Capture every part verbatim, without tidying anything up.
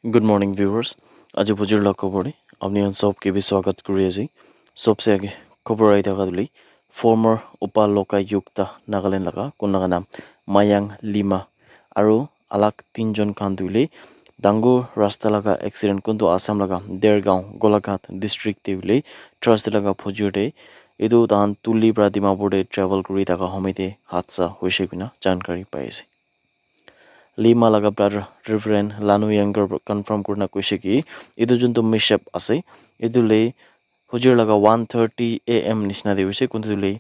Good morning, viewers. Aji bujur la khobor te apni khan sob ke bi swagat kuri ase. Sobse age khobor ahi thaka tu le former Upa Lokayukta Nagaland laga kun laga nam Mayang Lima aru alag tinjon khan tu le dangor rasta laga accident kuntu Assam laga Dergaon Golaghat district te hoile Thursday laga phujur te etu tahan Tuli pra Dimapur te travel kuri thaka homoi te hadsa hoise koina jankari pai ase. Lima laga brother Reverend Lanu Younger confirm kurina koise ki etu juntu mishap ase etu le hujur laga one thirty a m nishina te hoise kuntu le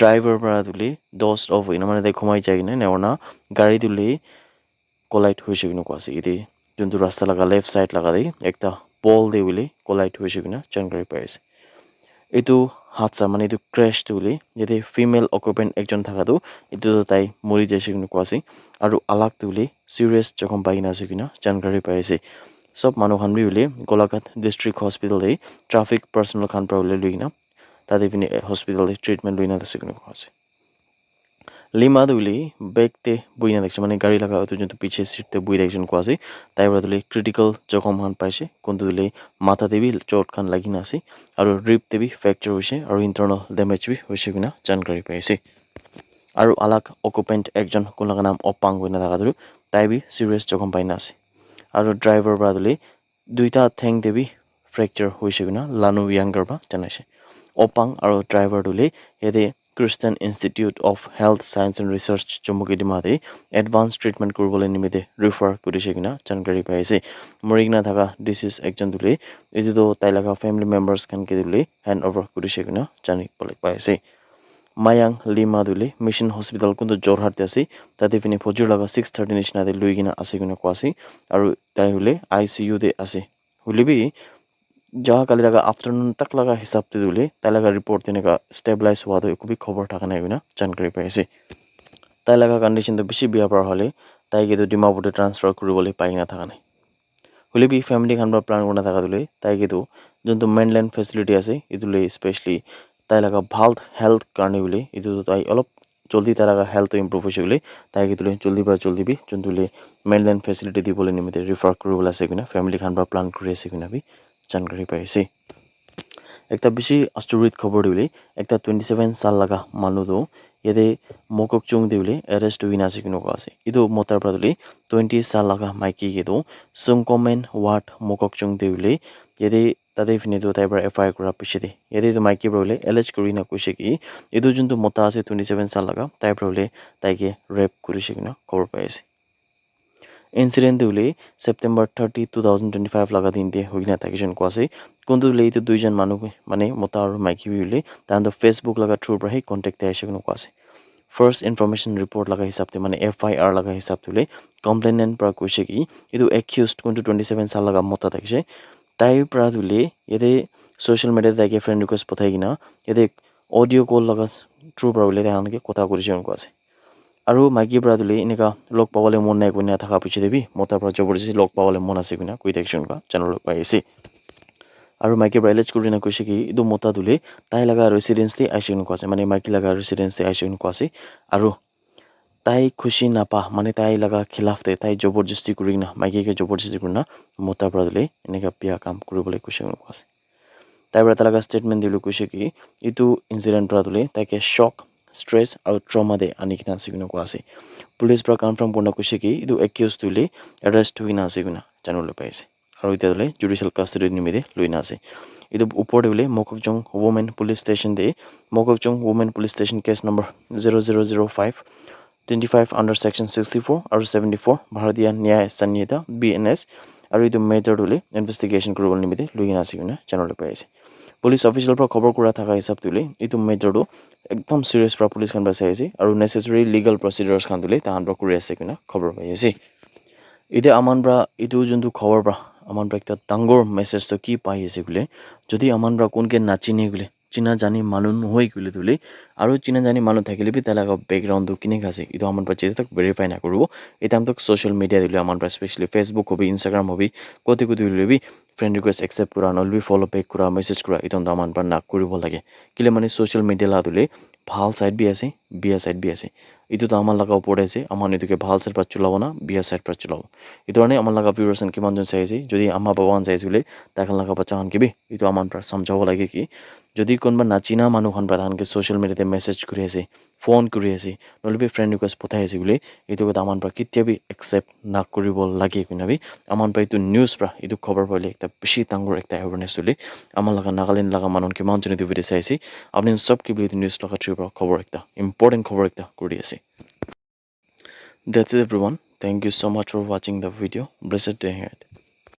driver para tu le dozed off hoina mane tai khumai jai kena ena kurina gari tu le collide hoise koina koa ase yate juntu rasta laga left side laga te ekta pole te hoile collide hoise koina jankari pai ase. Etu hadsa mane etu crash tu hoile yate female occupant ekjon thaka tu etu tu tai mori jaise koina koa ase aru alag tu hoile serious jokhom pai kena ase koina jankari pai ase. Sob manu khan bi hoile Golaghat district hospital te traffic personnel khan para hoile loi kena tate fini hospital te treatment loi kena ase koina koa ase. Lima tu hoile back te buhi na thakishe mane gari laga etu juntu piche seat te buhi thakishe koina koa ase tai para tu hoile critical jokhom khan paishe kuntu tu hoile matha te bi chot khan lagi na ase aru rib te bi fracture hoishe aru internal damage bi hoishe koina jankari pai ase aru alag occupant ekjon kun laga nam Opang koina thaka tu tai bi serious jokhom pai na ase aru driver para tu hoile duita theng te bi fracture hoise koina Lanu Younger para janai se. Opang aro driver tu le yate Christian Institute of Health Science and Research Chumukedima te advance treatment kuribole nimite refer kurise koina jankari pai ase. Mori kena thaka disease ekjon tu le etu tu tai laga family members khan ke tu le hand over kurise koina jani bole pai ase. Mayang Lima tu le Mission Hospital kuntu Jorhat te ase. Tate fini phojur laga six thirty nishina te lui kena ase koina koa ase. Aru tai hoile I C U te ase. Hoile bi ja kali laga afternoon tak laga hisab te hoile tai laga report te eneka stabilize hua toh eku bi khobor thaka nai koina jankari pai ase. Tai laga condition toh bishi bia para hole tai ke toh Dimapur te transfer kuribole pai kena thaka nai. Hoile bi family khan para plan kurina thaka tu hoile tai ke toh juntu mainland facility ase etu le specially tai laga bhal health karne hoile etu toh tai olop joldi tai laga health toh improve hoise koile tai ke etu le joldi para joldi bi juntu le mainland facility dibole nimite refer kuribole ase koina family khan para plan kuri ase koina bi jankari pai ase. Ekta bishi asturit khobor tu hoile ekta twenty seven sal laga manu tu yate Mokokchung te hoile arrest hoina ase koina koa ase. Etu mota para tu hoile twenty sal laga maiki ke tu Sungkomen ward Mokokchung te hoile yate tate fini tu tai para F I R kura piche te yate tu maiki para hoile allege kuri na koise ki etu juntu mota ase twenty seven sal laga tai para hoile tai ke rape kurise koina khobor pai ase. Incident tu hoile September thirty, two thousand twenty five laga din te hoikena thakishe koina koa ase. Kuntu hoile etu duijon manu mane mota aru maiki bi hoile tahan toh Facebook laga through para he contact te ahishe koina koa ase. First information report laga hisab te mane F I R laga hisab te hoile complainant para koise ki etu accused kuntu twenty seven sal laga mota thakishe tai para tu hoile yate social media te tai ke friend request pathai kena yate audio call laga through para hoile tahan ke kotha kurise koina koa ase. Aru maiki para tu hoile eneka log pabole mon nai koina thaka piche te bi mota para jabardasti log pabole mon ase koina koi thakishe koina janibole pai ase. Aru maiki para allege kurina koise ki etu mota tu hoile tai laga residence te ahishe koina koa ase mane maiki laga residence te ahishe koina koa ase aru tai khushi napa mane tai laga khilaf te tai jabardasti kurina maiki ke jabardasti kurina mota para tu hoile eneka bia kam kuribole koise koina koa ase. Tai para tai laga statement te hoile koise ki etu incident para tu hoile tai ke shock, stress aru trauma te ani kena ase koina koa ase. Police para confirm kurina koise ki etu accused tu hoile arrest hoikena ase koina janibole pai ase. Aru etia tu hoile judicial custody nimite loina ase. Etu upor te hoile Mokokchung Women Police Station te Mokokchung Women Police Station case number zero zero zero five twenty five under section sixty four aru seventy four Bharatiya Nyaya Sanhita B N S aru etu matter tu hoile investigation kuribole nimite loikena ase koina janibole pai ase. Police official para khobor kura thaka hisab tu hoile etu matter tu ekdam serious para police khan para sai ase aru necessary legal procedures khan tu hoile tahan para kuri ase koina khobor pai ase. Etia aman para etu juntu khobor para aman para ekta dangor message tu ki pai ase koile jodi aman para kun ke nachine koile china jani manu nohoi koile tu hoile aru china jani manu thakile bi tai laga background tu kineka ase etu aman para jete tak verify na kuribo. Etu aman tak social media te hoile aman para specially Facebook hobi Instagram hobi kote kote hoile bi friend request accept kura nohole bi follow back kura message kura etu aman para na kuribo lage kile mane social media la tu hoile bhal side bi ase, biya side bi ase. Etu tu ama laga opor te ase, ama khan etu ke bhal side para chulabo na biya side para chulabo. Etu karne ama laga viewers khan kiman jon sai ase, jodi ama baba khan sai ase koile, tai khan laga bacha khan ke bi etu ama khan para samjhabo lage ki, jodi kunba nachina manu khan para tai khan ke social media te message kuri ase, phone kuri ase, nohoile bi friend request pathai ase koile, etu kotha ama khan para ketia bi accept na kuribo lage koina bi, ama khan para etu news para, etu khobor para hoile ekta bishi dangor ekta awareness hoile, ama laga Nagaland laga manu khan kiman jone etu video sai ase, apni khan sob ke bi etu news laga through para khobor ekta, important khobor ekta kuri ase. That's it, everyone. Thank you so much for watching the video. Blessed day ahead.